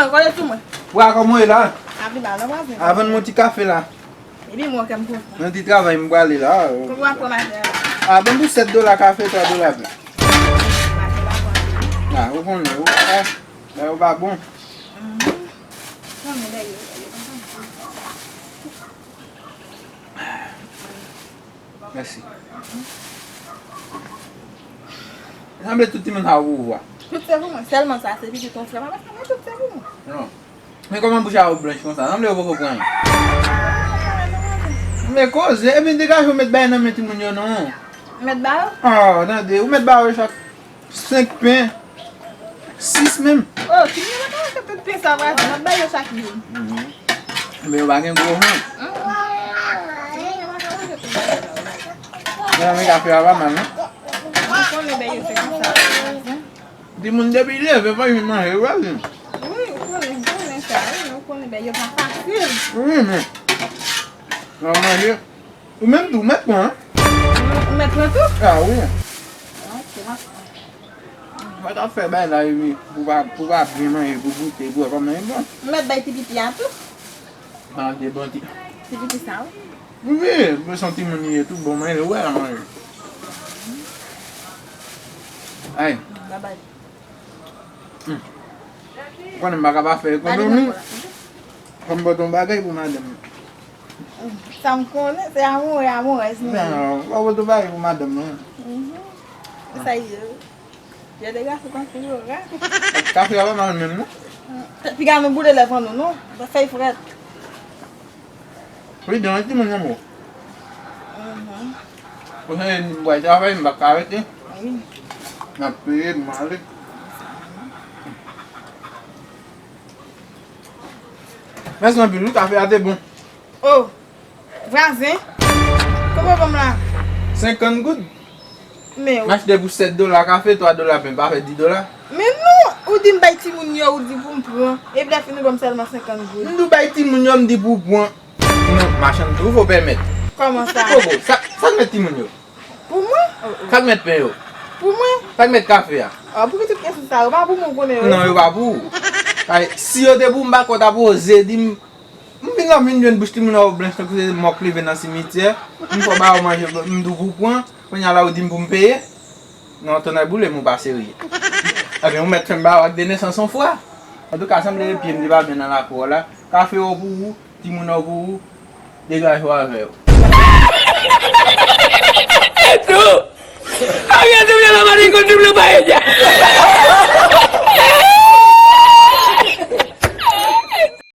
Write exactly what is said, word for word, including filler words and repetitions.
Kole sou mwen. Wa, kòman w ye la? Avan m yon ti kafe la. Epi mwen kè m kontan. Yon ti travay m prale la. Kòman w ap pran maten an? A, ban m pou sèt dola kafe, twa dola pen. A, ou konnen, ou, a, bagay yo pa bon. Mèsi. Sanble tout timoun sa ou pouvwa. Tout se pou mwen. Sèlman sa, se pitit yon frè m, apre sa, mwen tout se pou mwen. Non. Men kòman bouch a ou blanch konsa? Sanble ou poko pran anyen. Men koze, epi degaje ou met bagay nan men timoun yo non. Ou met ba yo? Oh, tande, ou met ba yo chak senk pen, sis menm. Oh, timoun yo pa ka achte tout pen sa vwazen, m ap ba yo chak youn. Men yo pa gen gwo vant. Mezanmi, kafe a pa mal non. Ou konnen bagay yo se konsa vwazen. Timoun depi leve pa vin manje, ou pa vin. Wi, ou konnen, ou konnen sa, wi, ou konnen bagay yo pa fasil. Wi, men. Nan manje. Ou menm tou, ou mèt pran, en? Ou mèt pran tou? A, wi. Ok, m ap pran. Mwen t ap fè bagay la, epi pou pa, pou pa byen manje, pou goute, pou wè kòman e bon. Ou mèt bay ti piti a tou? Manje bon ti. Ti piti sa, wi. Wi, men se yon timoun li ye tou, bon manje, ou wè l ap manje. Ay. Babay. Hmm. Ou konnen m pa ka pa fè ekonomi. Fò m pote yon bagay pou madanm. Sa m konnen, se amoure, amourèz nou ye. Non, w ap pote yon bagay pou madanm nan. Sa ye. Jè de gason tankou yo, wi. Kafe a pa mal menm, non? Piga nou boule lèv an nou, non? Fèy frèt. Wi, dan ti moun nan bon. Pwochen lè m pral travay, m pa ka rete. Wi. N ap peye, m ale. Mèsi anpil, wi, kafe a te bon. Oh, vwazen, kòman ban m la? Senkant goud. Men, m achte pou sèt dola kafe, twa dola pen, pa fè dis dola. Men non, ou di m bay timoun yo, ou di pou m pran. Epi lè fini, ou ban m sèlman senkant goud. M di w bay timoun yo, m di pou w pran. Non, machann tou, fò pèmèt. Kòman sa? Kòman sa? Sa k mèt timoun yo? Pou mwen? Sa k mèt pen yo? Pou mwen? Sa k mèt kafe a? Ah, pou ki tout kesyon sa yo? Pa pou mwen, ou konnen yo. Non, yo pa pou ou. Ay, si yo te pou m, m pa kwè w t ap oze di m. M vin la, m vin jwenn bouch timoun an blanch tankou se mò k leve nan simityè. M fò ba yo manje, m di w pou pran. Kounye a la, ou di m pou m peye. Non, tonnè boule m, ou pa serye. Ebyen, ou mèt fè m ba yo ak de nesans yon fwa. Antouka, sanble pye m te pa byen nan lakou a la. Kafe yo pou ou, timoun yo pou ou, degaje w avè yo. E tou! Avyon double la, malikon double paella!